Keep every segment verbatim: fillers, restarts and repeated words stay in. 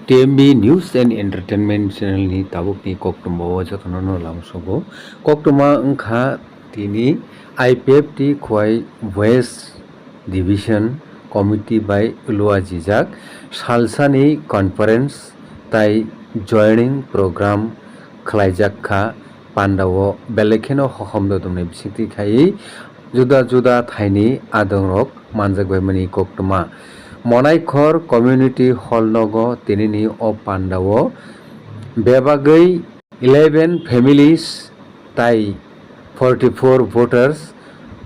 T M B News and Entertainment Channel ni tabukni koktwma o jotono no lamsogo. Koktwma wngkha tini I P F T Khowai West Division Committee bai luajijak salsani conference tai joining program khlaijak kha. Pandao belai kheno hohom dodongnai bisingtwi khaiwi juda juda thaini adongrok manjakbaimani koktwma. Monaikhor Community Hall nogo tinini o pandao bebagwi eleven families tai forty-four voters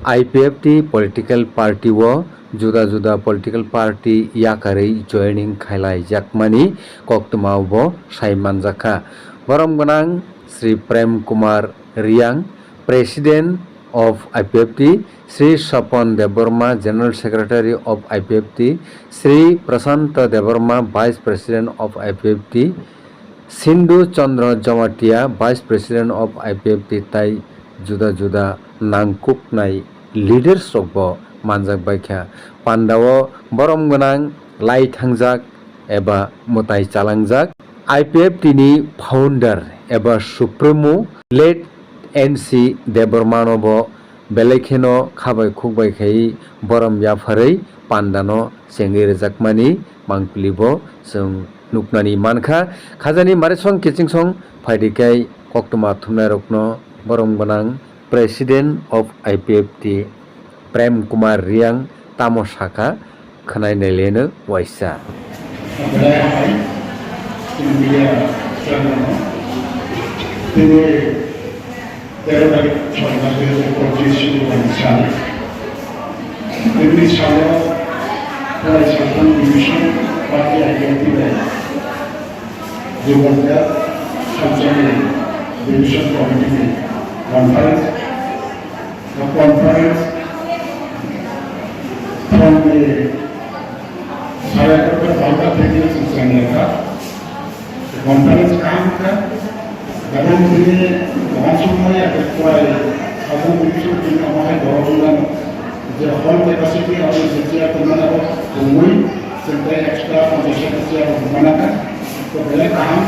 I P F T political party o juda juda political party yakarwi joining khailaijakmani koktwmao bo sai manjakha. Borom gwnang Shri Prem Kumar Riang, President of I P F T, Shri Swapan Debbarma, General Secretary of I P F T, Shri Prashanta Debbarma, Vice President of I P F T, Sindhu Chandra Jamatia, Vice President of I P F T, tai juda juda nangkuknai leaders rokbo manjakbaikha. Pandao borom gwnang lai thangjak eba mwtai chalangjak I P F T ni founder eba supremo late N C Debbarma no bo belai kheno khabai khukbai khai borom yapharwi pandano chengwi rwjakmani mangpili bo chwng nuknani mankha. Khajani marisong kichingsong phaidi khai koktwma thumnairokno borom gwnang President of I P F T Prem Kumar Riang tamo sakha khwnai naileno waisa. Belai hambai, chini media channel no. Tini tero tarik choi mas dui hajar pochis Shukrobar ni sal. Tini salo Khowai Southern Division Party I P F T bai Jubal Salsani Division Committee ni conference, conference from the sare egarota barota theke chwng chwng lekha. Conference kaham kha. Dabang tini wansukmani abo kwai Southern Division tini omo hai borok wngmano. Je hall capacity abo je chair tongmani abo tongwi chwng tei extra ponchash chair rok rwmana kha. To belai kaham.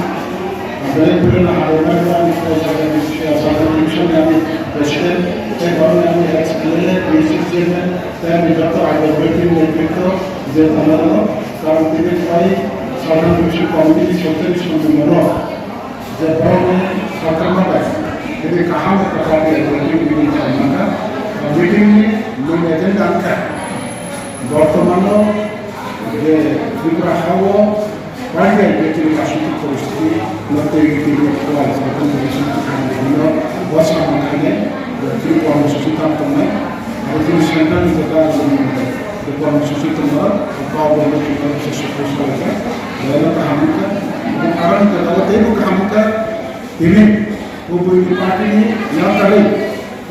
Belai belai no abo belai belai ni Southern Division ni ani president tei borok ni ani ex M L A, D C chairman tei ani joto I P F T ni netritwo je tongmano. Karon tini kwai Southern Division Committee ni secretary songwi mano. Je borokni sorkar no bai tini kaham khe party executive meeting khlai mankha. O meeting ni main agenda wngkha bortomano je Tripura ha-o party executive rajnitik poristhiti no twi twi kwlai Southern Division ni bwsa mankhainai Tripura ni susu tam tongnai. Abo tini central ni jeta Tripura ni susu tongo, kok bo Tripura ni susu post khlaijak. Belai no kaham wngkha. Abo karon khe abo teibo kaham wngkha. Tini kubui ni party ni yakarwi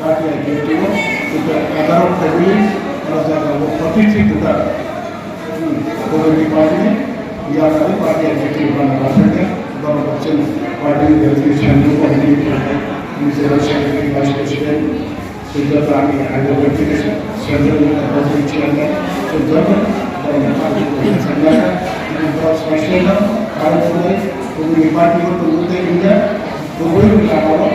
party executive o, kubui egaroh tebili, o jaga o forty three voter. Hmm, kubui ni party ni yakarwi party executive rang rang thangya, borok bakchang party ni executive, central committee ni general secretary, vice president, Sujata ni Hyderabad ni central executive chairman, Sujata, borok ni party ni chairman, borok sai sai no, aro kubui ni party o tongwi tei India, kubui ni lama o,